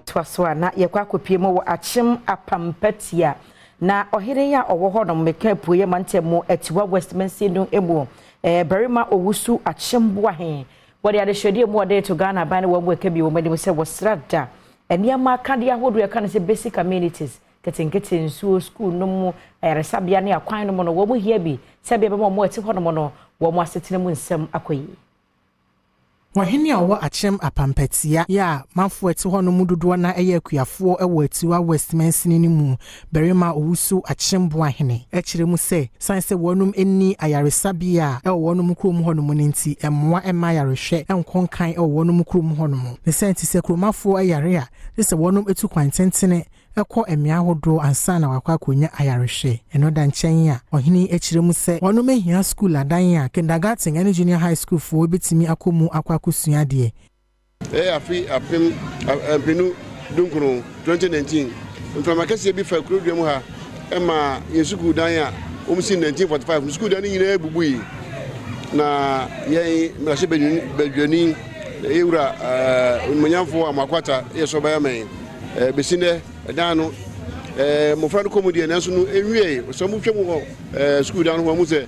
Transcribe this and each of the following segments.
Yɛtoa so a, na yɛkɔ akɔpie mu wɔ Akyem Apampatia, na ɔhene a ɔwɔ hɔnom, meka Apueɛ mantam mu Atiwa West mansin no mu, barima Owusu Akyem Boahen, wɔde adehwɛdeɛ mu wɔde to Ghana aban ne wɔn mu ɛka bi wɔn anim sɛ wɔsra da nneɛma akadeɛ ahodoɔ ɛka no sɛ basic amenities nketenkete, nsuo, school no mu, ayaresabea ne akwan no mu no, wɔn mu hia bi sɛdeɛ ɛbɛma wɔn ɛte hɔnom no wɔn asetena mu nsɛm akɔ yie. Ɔhene a ɔwɔ Akyem Apampatia yɛ a manfoɔ ɛte hɔ no mu dodoɔ na ɛyɛ akuafoɔ ɛwɔ Atiwa West mansini no mu, barima Owusu Akyem Boahene, ɛkyerɛ mu sɛ san sɛ wɔnom ani ayaresabea a ɛwɔ wɔnom kurom hɔnom no nti, ɛmmoa ɛma ayarehwɛ ɛnkɔ nkan ɛwɔ wɔnom kurom hɔnom ne sɛ nti sɛ kuromafoɔ ɛyare a, gye sɛ wɔnom etu kwan tentene ɛkɔ mmea ahodoɔ ansa na wakɔ akɔnya ayarehwɛ. Ɛno da nkyɛn a, ɔhene akyerɛ mu sɛ wɔnom ahia school adan a kindergarten ne junior high school foɔ bɛtumi akɔ mu akɔ akɔsua adeɛ. Ɛyɛ afe 2019, 2019, mframa kɛseɛ bi fa kurodua mu ha ɛma yɛn sukuu dan a wɔn si 1945 no, sukuu dan no nyinaa bubui, na yɛn mmarahyɛ badwani, yɛwura onimonyamfoɔ Amoakwata, yɛ sɛ ɔbɛyɛ mɛn bɛsi nnɛ ɛdan no mmɔfra no kɔ mu deɛ, nanso no ɛnwie. Sɛ ɔmo mu wɔ sukuu dan no ho, ɔmo sɛ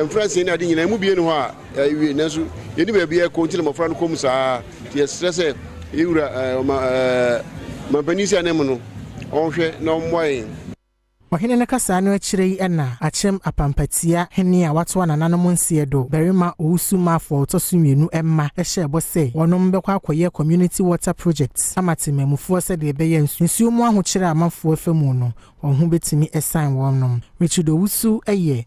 mfranse ne ade nyinaa emu bie no hɔ a ɛwie, nanso yɛni baabi ɛkɔ nti na mmɔfra no kɔ mu saa. Nti yɛsrɛ sɛ yɛwura ɔma mampanin si anan mu no ɔnhwɛ na ɔmmoa yɛn. Ɔhene no kasa no akyerɛ yi, ɛna Akyem Apampatia hene a watoa nananom nseɛ do, barima Owusu Maafo a ɔtɔ so mmienu ɛma ɛhyɛ ɛbɔ sɛ wɔnom bɛkɔ akɔyɛ community water project ama temamufoɔ sɛdeɛ ɛbɛyɛ nsuo mu ahokyerɛ a amanfoɔ afa mu no wɔn ho bɛtumi ɛsan wɔnom. Richard Owusu ɛyɛ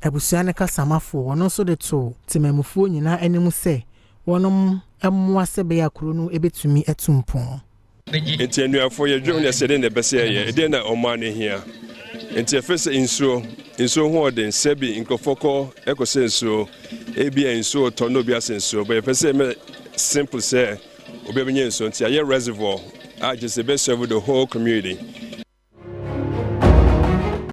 abusua no kasamafoɔ. Ɔno nso de to temamufoɔ nyinaa anim sɛ wɔnom mmoa sɛ bɛyɛ akuro no ɛbɛtumi atu mpɔn. Nti anuafoɔ, yɛdwene ne sɛ dɛn na ɛbɛsɛ yɛyɛ, ɛdeɛn na ɔmaa no hia. Nti ɛfɛ sɛ nsuo ho ɔden sɛbi nkurɔfoɔ kɔ ɛkɔ sɛ nsuo, ebi a nsuo tɔ na obi asɛ nsuo bɛ, yɛpɛ sɛ ɛmɛ simple sɛ obi abɛnya nsuo, nti ayɛ reservoir a kyerɛ sɛ ɛbɛ serve the whole community.